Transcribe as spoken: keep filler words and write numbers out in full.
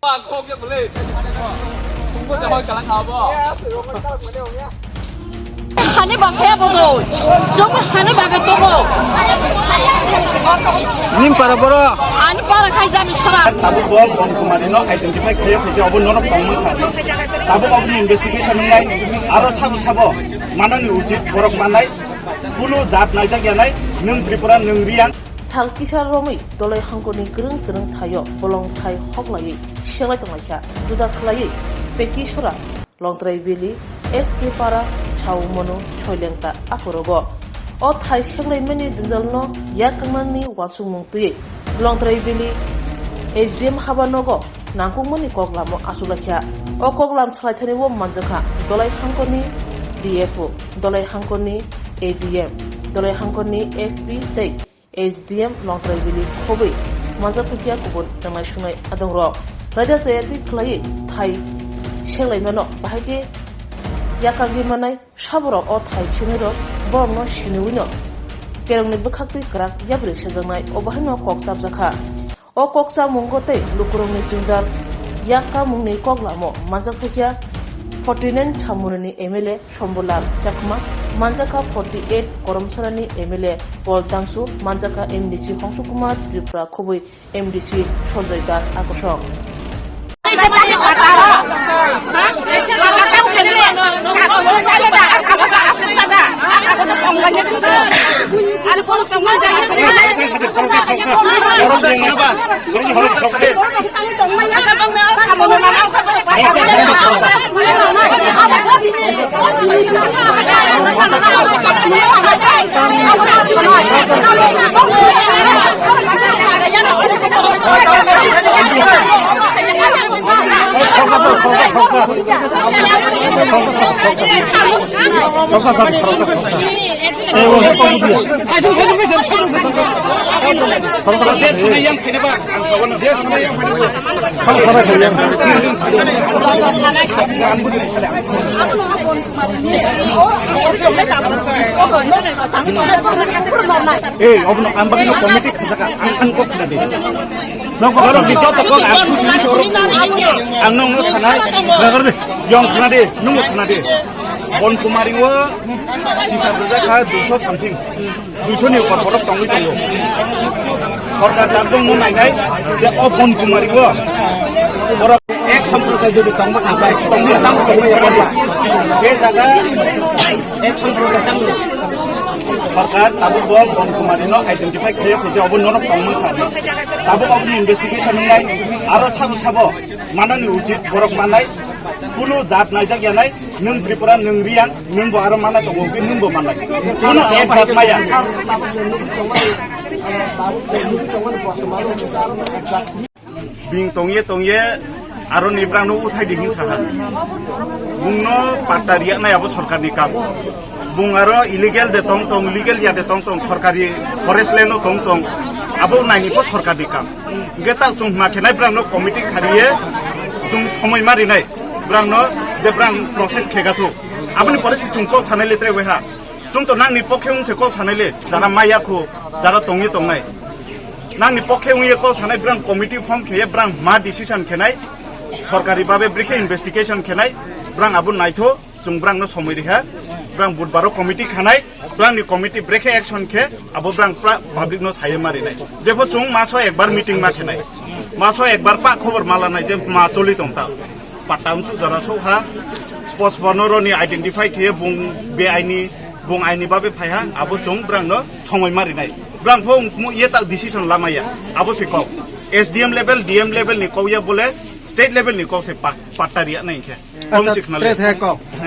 Hani bakhe bodo, jong hani bagwi tongo. Nim para boro. Ani para khai jami sora. Tabuk bo Bon Kumari no identify khaiya khaija obo norok tongmani kha. Tabuk oboni investigation wngnai aro sabo sabo manani uchit borok mannai. Kunu jat naijak yanai, nwng Tripura, nwng Riang. Sal kisa romwi Dolai Hangkoni kwrwng kwrwng thaio bolong thai hoklaiwi seklai tonglaikha. Juda khlaiwi Pekisora, Longtrai Valley, S K Para, Chao Manu, Soilengta aphorogo. O thai seklaimani jwnjalno yak wngnani uansukmung twiwi Longtrai Valley S D M haba nogo nangkukmani kok lamo achuklaikha. O kok lam salaithani o manjakha Dolai Hangkoni D F O, Dolai Hangkoni A D M, Dolai Hangkoni S P tei S D M Longtrai Valley khobwi manjakphaikha kubun nwngnai sungnai adongrok. Raida chayatwi khlaiwi thai seklaimano bahai khe yakagwi manai saborok o thai sengwirok borokno siniwino kerongni bwkhaktwi kwrak yapri sejaknai o bahaino kok chapjakha. O kok chamungo tei lukurokni jwngjal yakkamungni kok lamo manjakphaikha forty nine Chamoniani M L A Shambhulal Chakma, manjakha forty eight Koromsarani M L A Paul Dangsu, manjakha M D C Hongshu Kumar Tripura khobwi M D C Sanjoy Das akosong. Ei, obono ang bagwino committee khajaka, ang, ang kok khna di. Nokbar joto kok ang, ang nokno sanai, nokbar di, yong khna di, nokno khna di. Bon Kumari o hisab rijak kha duiso something, duiso ni upor borok tongwi tongo. Sorkar tabuk no nainai je o Bon Kumari o borok ek samprudai jodi tongma kha bai, tongma tamo tongma ya bai. Je jaga ek samprudai tamo. Sorkar tabuk bo Bon Kumari no identify khaiya khaija obo norok tongma kha. Tabuk oboni investigation wngnai aro sabo sabo manani uchit borok mannai. Kunu jat naijak yanai, nwng Tripura, nwng Riang, nwng bo aro manai tongo, hwnkhe nwng bo mannai. Kunu ek jat maya. Bing tongye tongye aro ni brang no uthai di hinsa ha. Bung no patta riya nai abo sorkar ni kam. Bung aro illegal de tong tong, legal ya de tong tong, sorkari forest land no tong tong, abo nai ni po sorkar ni kam. Hwnkhe tak chwng hwnkhe nai brang no committee khariye chwng somoi ma rinai brang no je brang process khega thu. Aboni pore se chwng kok sanai le tre wai ha. Chwng to nang ni pokhe wng se kok sanai le, jara maya khu, jara tongwi tongnai. Nang ni pokhe wng ye kok sanai brang committee form kheye brang ma decision khenai, sorkari babe brekhe investigation khenai, brang abo naitho. Chwng brang no somoi riha, brang budbaro committee khanai, brang ni committee brekhe action khe, abo brang pra-, public no saye ma rinai. Jepho chwng maso ekbar meeting ma khenai, maso ekbar pa khobor ma lanai je ma choli tong ta. Patta wngsu jora sok ha, sports bono roni identify khe bung be aini, bung aini babe phai ha, abo chwng brang no somoi ma rinai. Brang pho wngkhumu ye ta decision lamaya, abo se kok. S D M level, D M level ni kok ya bole, state level ni kok se pa-, patta riya nai khe. Acha, tre the kok.